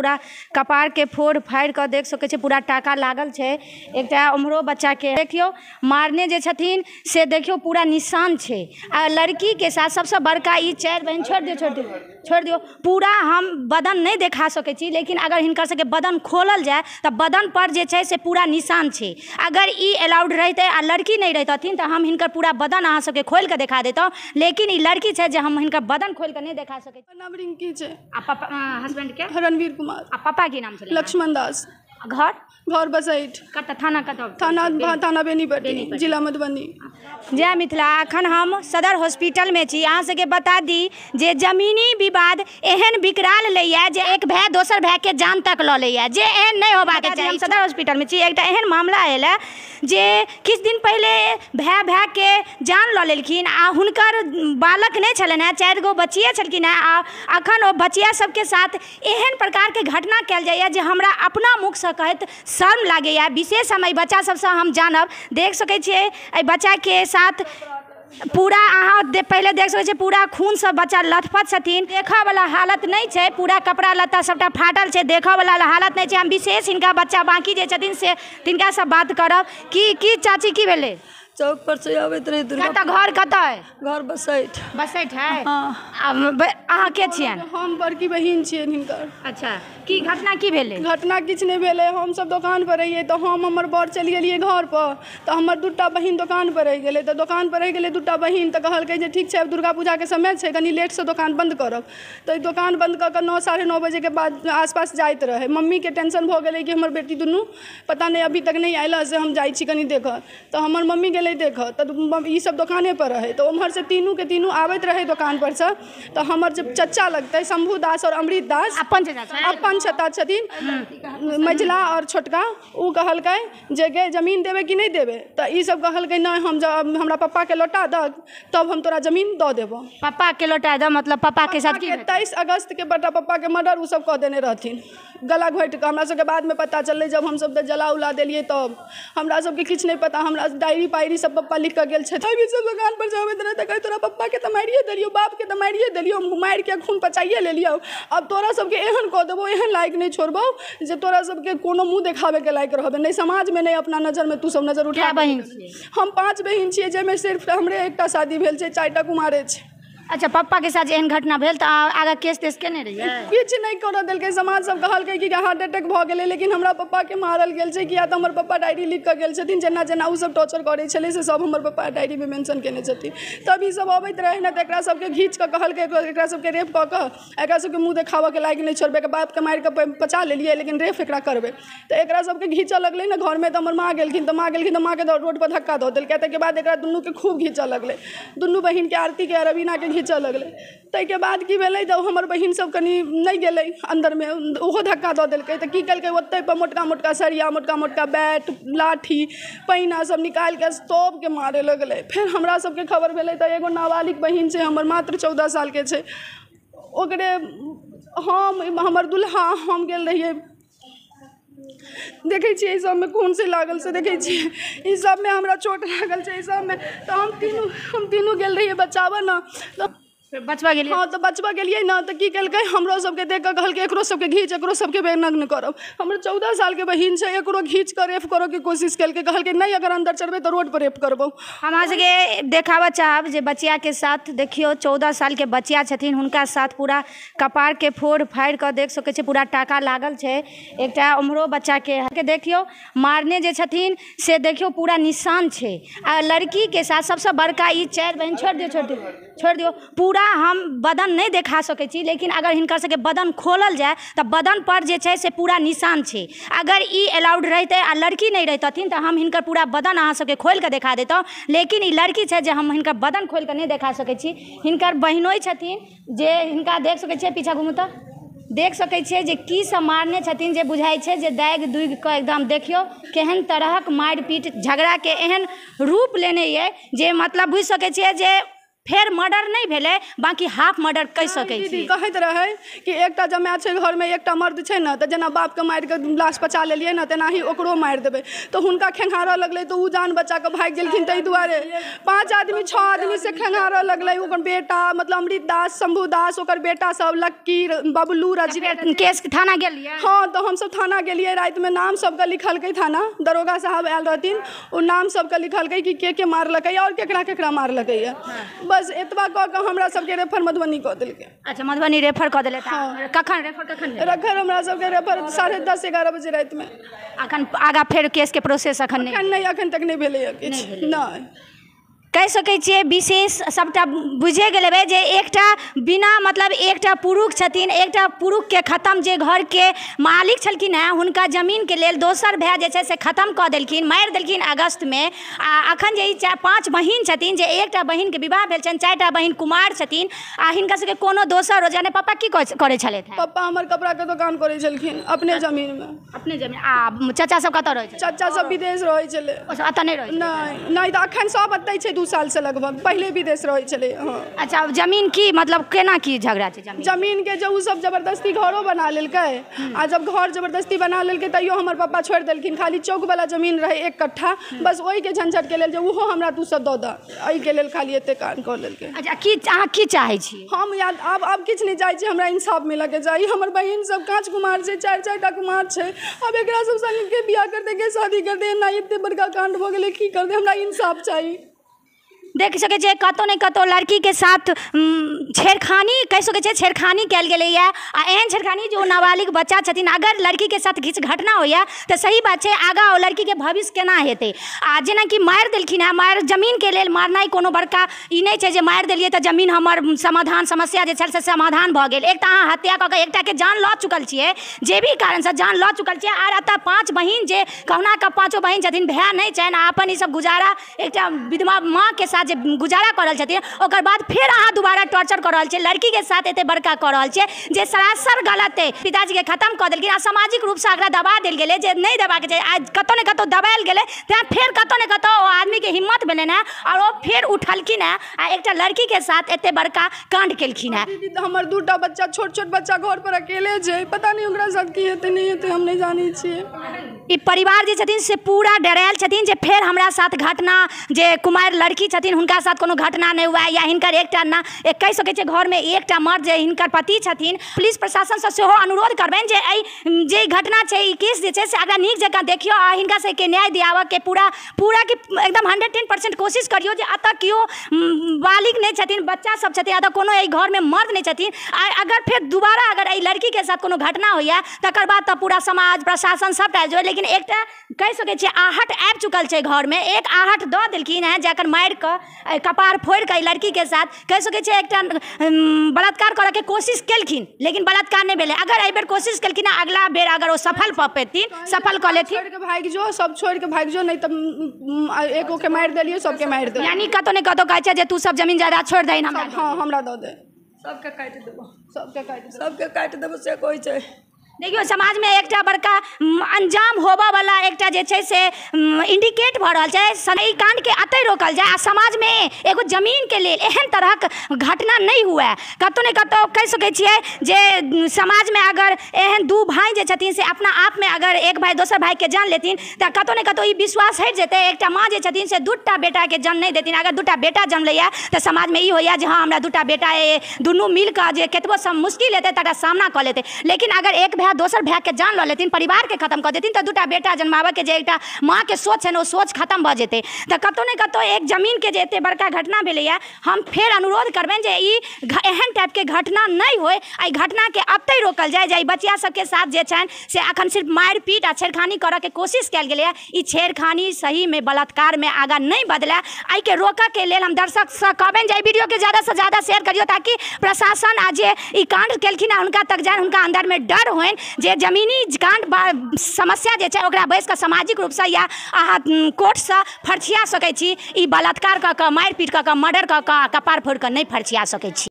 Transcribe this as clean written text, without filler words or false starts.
पूरा कपार के फोड़ फाड़ि कऽ देख सकै छियै, पूरा टाका लागल छै। एकटा उम्हरो बच्चा के देखियौ मारने जे छथिन से देखियौ पूरा निशान छै। आ लड़की के साथ सबसँ बड़का ई चारि बहिन, छोड़ि दियौ छोड़ि दियौ छोड़ि दियौ, पूरा हम बदन नहि देखा सकै छी, लेकिन अगर हिनकर सबके बदन खोलल जाय तऽ बदन पर जे छै से पूरा निशान छै। अगर ई अलाउड रहितै आ लड़की नहि रहितथिन तऽ हम हिनकर पूरा बदन अहाँ सबके खोलि कऽ देखा दैतहुँ, लेकिन ई लड़की छै जे हम हिनकर बदन खोलि कऽ नहि देखा सकै छी। नाम रिंकी छै। आ पापा हस्बैंड के? रणवीर कुमार। आ पापा की नाम छलै? लक्ष्मण दास। घर? घर बसैठ। कतऽ? थाना कतऽ? थाना बेनीपट्टी, जिला मधुबनी। जय मिथिला। अखन हम सदर हॉस्पिटलमे छी। अहाँ सबके बता दी जे जमीनी विवाद एहन विकराल लैया जे एक भाय दोसर भायके जान तक लऽ लैया, जे एहन नहि होबाक चाही। हम सदर हॉस्पिटलमे छी। एकटा एहन मामला आयल है जे किछु दिन पहिले भाय भायके जान लऽ लेलखिन आ हुनकर बालक नहि छलनि हेँ, 4 गो बच्चिए छलखिन हेँ। आ अखन ओ बचिया सबके साथ एहन प्रकारके घटना कयल जाइए जे हमरा अपना मुखसँ कहैत शर्म लागैए। विशेष हम एहि बच्चा सबसँ हम जानब। देख सकै छियै एहि बच्चाके साथ पूरा अहाँ पहिले देख सकै छियै पूरा खूनसँ बच्चा लथपथ छथिन। देखऽवला हालत नहि छै, पूरा कपड़ा लत्ता सबटा फाटल छै, देखऽवला हालत नहि छै। हम विशेष हिनका बच्चा बाँकी जे छथिन से तिनकासँ बात करब। की की चाची की भेलै? चौक पर से आबैत रही। कतऽ घर कतऽ है? घर बसैठ। बसैठ है। अहाँ के छियनि? हम बड़की बहिन छियनि हिनकर। अच्छा, की घटना की भेलै? घटना किछु नहि भेलै। हमसब दोकान पर रहियै तऽ हम हमर बर चलि गेलियै घर पर, तऽ हमर 2टा बहिन दोकान पर रहि गेलै। तऽ दोकान पर रहि गेलै 2टा बहिन, तऽ कहलकै जे ठीक छै आब दुर्गा पूजाके समय छै, कनि लेटसँ दोकान बन्द करब। तऽ दोकान बन्द कऽ कऽ 9 साढ़े 9 बजेके बाद आसपास जाइत रहै। मम्मीके टेंशन भऽ गेलै कि हमर बेटी दुनू पता नहि अभी तक नहि आयल, से हम जाइ छी कनि देखऽ। तऽ हमर मम्मी गेलै देखऽ, तऽ ई सब दोकाने पर रहै। तऽ उम्हर से तीनू के तीनू आबैत रहै दोकान पर से। तऽ हमर जे चचा लगतै शंभू दास और अमृत दास, अपन चचा छथिन, मझिला और छोटका, ओ कहलकै जे गे जमीन देबै कि नहि देबै? तऽ ई सब कहलकै नहि, हम हमरा पप्पा के लौटा दऽ तब हम तोरा जमीन दऽ देबो। पप्पा के लौटा दऽ मतलब पप्पा के साथ की? 23 अगस्त के बेटा पप्पा के मर्डर ओ सब कऽ देने रहथिन गला घोटि कऽ। हमरा सबके बादमे पता चललै जब हमसब तऽ जला उला देलियै तब। हमरा सबके किछु नहि पता। हमरा डायरी पायरी सब पप्पा लिख कऽ गेल छथि। अभी सब दोकान पर जाबैत रहै तऽ कहै तोरा पप्पाके तऽ मारिए देलियौ, बापके तऽ मारिए देलियौ, मारिके खून पचाइए लेलियौ, अब तोरा सबके एहन कऽ देबौ, एहन लायक नहि छोड़बौ जे तोरा सबके कोनो मुँह देखाबैके लायक रहबै नहि समाजमे, नहि अपना नजरमे तू सब नजर उठा। बहिन? हम 5 बहिन छियै, जाहिमे सिर्फ हमरे एकटा शादी भेल छै, 4टा कुमारे छै। अच्छा, पप्पा के साथ एहन घटना भेल तऽ आगाँ केस तेस केने रहियै? किछु नहि करऽ देलकै। समाज सब कहलकै कि हार्ट अटैक भऽ गेलै, लेकिन हमरा पप्पाके मारल गेल छै। किया तऽ हमर पप्पा डायरी लिख कऽ गेल छथिन, जेना जेना ओ सब टॉर्चर करै छलै से सब हमर पप्पा डायरीमे मेंशन केने छथिन। तब ई सब अबैत रहै ने तऽ एकरा सबके घीच कऽ कहलकै एकरा सबके रेप कऽ कऽ एकरा सबके मुँह देखाबऽके लायक नहि छोड़बै, बापके मारि कऽ पचा लेलियै लेकिन रेप एकरा करबै। तऽ एकरा सबके घीचऽ लगलै ने घरमे। तऽ हमर माँ गेलखिन तऽ माँके रोड पर धक्का दऽ देलकै। ताहिके बाद एकरा दुनूके खूब घीचऽ लगलै, दुनू बहिनके, आरतीके आ रवीनाके घीचऽ लगलै। ताहिके बाद की भेलै तऽ हमर बहिन सब कनि नहि गेलै अन्दरमे, ओहो धक्का दऽ देलकै। तऽ की केलकै ओतहि पर मोटका मोटका सरिया, मोटका मोटका बैट, लाठी, पैना सब निकालिके सबके मारे लगलै। फेर हमरा सबके खबर भेलै तऽ एगो नाबालिग बहिन छै हमर, मात्र 14 सालके छै, ओकरे हम हमर दुल्हा हम गेल रहियै। देखै छियै ई सबमे खून से लागल से देखै छियै, ई सबमे हमरा चोट लागल छै ई सबमे। तऽ हम तीनू गेल रहियै बचाबऽ ने, तऽ बचबऽ गेलियै। हँ, तऽ बचबऽ गेलियै ने तऽ की केलकै हमरो सबके देख कऽ कहलकै एकरो सबके घीच, एकरो सबके बेनग्न करब। हमर 14 सालके बहिन छै, एकरो घीच कऽ रेप करऽके कोशिश केलकै। कहलकै नहि अगर अन्दर चढ़बै तऽ रोड पर रेप करबौ। हम अहाँ सबके देखाबऽ चाहब जे बचियाके साथ देखियौ 14 सालके बचिया छथिन, हुनका साथ पूरा कपार के फोड़ फाड़ि कऽ देख सकै छियै, पूरा टाका लागल छै। एकटा उम्हरो बच्चाके देखियौ मारने जे छथिन से देखियौ पूरा निशान छै। आ लड़की के साथ सबसँ बड़का ई चारि बहिन, छोड़ि दियौ छोड़ि दियौ छोड़ि दियौ, पूरा हम बदन नहि देखा सकै छी, लेकिन अगर हिनकर सबके बदन खोलल जाय तऽ बदन पर जे छै से पूरा निशान छै। अगर ई अलाउड रहितै आ लड़की नहि रहितथिन तऽ हम हिनकर पूरा बदन अहाँ सबके खोलि कऽ देखा दैतहुँ, लेकिन ई लड़की छै जे हम हिनकर बदन खोलि कऽ नहि देखा सकै छी। हिनकर बहिनोइ छथिन जे हिनका देख सकै छियै, पीछा घुमू तऽ देख सकै छियै जे की सब मारने छथिन, जे बुझाइ छै जे दागि दुगि कऽ एकदम देखियौ केहन तरहक मारि पीट झगड़ाके एहन रूप लेने यऽ जे मतलब बुझि सकै छियै जे फेर मर्डर नहि भेलै, बाँकी हाफ मर्डर कहि सकै छी। कहैत रहै कि एकटा जमाए छै घरमे, एकटा मर्द छै ने, तऽ जेना बापके मारिके लाश पचा लेलियै ने तेनाही ओकरो मारि देबै। तऽ हुनका खेंघारऽ लगलै तऽ ओ जान बचा कऽ भागि गेलखिन। ताहि दुआरे 5 आदमी 6 आदमी से खेंघारऽ लगलै। ओकर बेटा मतलब अमृत दास, शंभू दास, ओकर बेटा सब, लक्की, बबलू, रजनी। केस थाना गेलियै? हँ, तऽ हमसब थाना गेलियै रातिमे, नाम सबके लिखलकै थाना, दरोगा साहब आयल रहथिन, ओ नाम सबके लिखलकै कि के के मारलकै आओर केकरा केकरा मारलकै। बस एतबा कऽ कऽ हमरा सबके रेफर मधुबनी कऽ देलकै। अच्छा, मधुबनी रेफर कऽ देलकै। कखन रेफर, कखन रेफर? हमरा सबके रेफर 10:30 11 बजे रातिमे। अखन आगा फेर केसके प्रोसेस अखन नहि? अखन तक नहि भेलैए किछु, नहि। कहि सकै छियै विशेष सबटा बुझे गेल हेबै जे एकटा बिना मतलब एकटा पुरुष छथिन, एकटा पुरुषके खतम जे घरके मालिक छलखिन हेँ हुनका जमीनके लेल दोसर भाय जे छै से खतम कऽ देलखिन, मारि देलखिन अगस्तमे। आ अखन जे ई 5 बहिन छथिन, जे एकटा बहिनके विवाह भेल छनि, 4टा बहिन कुमार छथिन आ हिनका सबके कोनो दोसर रोजगार नहि। पप्पा की करै छलथि? पप्पा हमर कपड़ाके दोकान करै छलखिन अपने जमीनमे। अपने जमीन। आ चाचा सब कतऽ रहै छलै? चाचा सब विदेश रहै छलै। एतऽ नहि रहै? नहि नहि, तऽ अखन सब एतै छै 2 साल से लगभग, पहिले विदेश रहै छलै। हँ। अच्छा, जमीन की मतलब केना की झगड़ा छै जमीन? जमीन के जे ओ सब जबरदस्ती घरो बना लेलकै, आ जब घर जबरदस्ती बना लेलकै तैयो हमर पप्पा छोड़ि देलखिन। खाली चौक वाला जमीन रहै 1 कट्ठा, बस ओहिके झंझट के लेल जे ओहो हमरा तू सब दऽ दऽ, एहिके लेल खाली एते कान कऽ लेलकै। अच्छा, की अहाँ की चाहै छी? हम आब किछु नहि चाहै छी, हमरा इंसाफ मिलऽके चाही। हमर बहिन सब काँच कुमार छै, 4-4 टा कुमार छै, आब एकरा सब संग के बियाह करतै, के शादी करतै? एना एते बड़का कांड भऽ गेलै, की करतै? हमरा इंसाफ चाही। देख सकै छियै कतौ ने कतौ लड़कीके साथ छेड़खानी, कहि सकै छियै छेड़खानी कयल गेलैए। आ एहन छेड़खानी जे ओ नाबालिग बच्चा छथिन, अगर लड़कीके साथ किछु घटना होइए तऽ सही बात छै आगाँ ओ लड़कीके भविष्य केना हेतै। आ जेनाकि मारि देलखिन हेँ, मारि जमीनके लेल मारनाइ कोनो बड़का ई नहि छै जे मारि देलियै तऽ जमीन हमर समाधान, समस्या जे छल से समाधान भऽ गेल। एक तऽ अहाँ हत्या कऽ कऽ एकटाके जान लऽ चुकल छियै, जे भी कारणसँ जान लऽ चुकल छियै। आर एतऽ 5 बहिन जे कहुना कऽ 5 बहिन छथिन, भाय नहि छनि, आ अपन ई सब गुजारा एकटा विधवा माँके साथ जे गुजारा कऽ रहल छथिन, ओकर बाद फेर अहाँ दोबारा टॉर्चर कऽ रहल छियै, लड़कीके साथ एते बड़का कऽ रहल छियै जे सरासर गलत अइ। पिताजीके खतम कऽ देलखिन आ सामाजिक रूपसँ एकरा दबा देल गेलै जे नहि देबाक चाही। आ कतौ ने कतौ दबायल गेलै, तैँ फेर कतौ ने कतौ ओ आदमीके हिम्मत भेलनि हेँ आओर ओ फेर उठलखिन हेँ आ एकटा लड़कीके साथ एते बड़का कांड केलखिन हेँ। दीदी, हमर 2टा बच्चा, छोट छोट बच्चा घर पर अकेले छै, पता नहि ओकरा साथ की हेतै नहि हेतै, हम नहि जानै छियै। ई परिवार जे छथिन से पूरा डरायल छथिन जे फेर हमरा साथ घटना, जे कुमारि लड़की छथिन हुनका साथ कोनो घटना नहि हुए, या हिनकर एकटा ना कहि सकै छियै घरमे एकटा मर्द जे हिनकर पति छथिन। पुलिस प्रशासनसँ सेहो अनुरोध करबनि जे एहि जे घटना छै, ई केस जे छै से अगला नीक जकाँ देखियौ आ हिनका सबके न्याय दियाबऽके पूरा पूरा कि एकदम 110% कोशिश करियौ जे एतऽ केओ बालिग नहि छथिन, बच्चा सब छथिन, एतऽ कोनो एहि घरमे मर्द नहि छथिन। आ अगर फेर दोबारा अगर एहि लड़कीके साथ कोनो घटना होइए तकर बाद तऽ पूरा समाज प्रशासन सबटा आबि जेबै। लेकिन एकटा कहि सकै छियै आहट आबि चुकल छै घरमे, एक आहट दऽ देलखिन हेँ जखन मारि कऽ कपार फोड़ि कऽ एहि लड़कीके साथ कहि सकै छियै एकटा बलात्कार करऽके कोशिश केलखिन, लेकिन बलात्कार नहि भेलै। अगर एहि बेर कोशिश केलखिन हँ, अगला बेर अगर ओ सफल भऽ पेथिन, सफल कऽ लेथिन। छोड़ि कऽ भागि जो, सब छोड़ि कऽ भागि जो, नहि तऽ एगो के मारि देलियै सबके मारि देलियै। यानी कतौ ने कतौ कहै छै जे तू सब जमीन जायदाद छोड़ि दही हमरा। हँ, हमरा दऽ दे, सबके काटि देबो, सबके काटि देबो, सबके काटि देबो से कहै छै। देखियौ समाजमे एकटा बड़का अंजाम होबऽवला एकटा जे छै से इंडिकेट भऽ रहल छै। ई कांडके एतहि रोकल जाय आ समाजमे एगो जमीनके लेल एहन तरहक घटना नहि हुए। कतौ ने कतौ कहि सकै छियै जे समाजमे अगर एहन 2 भाय जे छथिन से अपना आपमे अगर एक भाय दोसर भायके जान लेथिन तऽ कतौ ने कतौ ई विश्वास हटि जेतै। एकटा माँ जे छथिन से 2टा बेटाके जन्म नहि देथिन, अगर 2टा बेटा जन्म लैए तऽ समाजमे ई होइए जे हँ हमरा 2टा बेटा अइ, दुनू मिलकऽ जे कतबो मुश्किल हेतै तकरा सामना कऽ लेतै। लेकिन अगर एक भाय दोसर भाय के जान लऽ लेथिन, परिवार के खत्म कऽ देथिन, तऽ 2टा बेटा जन्माबऽ के जे एकटा माँ के सोच है ओ सोच खत्म भऽ जेतै। तऽ कतौ ने कतौ एक जमीन के जे एते बड़का घटना भेलैए, हम फेर अनुरोध करबनि जे ई एहन टाइप के घटना नहि होय, एहि घटना के एतहि रोकल जाय। जे एहि बचिया सबके साथ जे छनि से अखन सिर्फ मारि पीट आ छेड़खानी करऽ के कोशिश कयल गेलैए, ई छेड़खानी सहीमे बलात्कारमे आगाँ नहि बदलै। एहिके रोकऽ के लेल हम दर्शकसँ कहबनि जे एहि वीडियो के ज़्यादासँ ज़्यादा शेयर करियौ ताकि प्रशासन आ जे ई कांड केलखिन हँ हुनका तक जानि, हुनका अन्दरमे डर होइन जे जमीनी कांड समस्या जे छै ओकरा बैस कऽ सामाजिक रूपसँ या अहाँ कोर्टसँ फरछिया सकै छी। ई बलात्कार कऽ कऽ, मारि पीट कऽ कऽ, मर्डर कऽ कऽ, कपार फोड़ि कऽ नहि फरछिया सकै छी।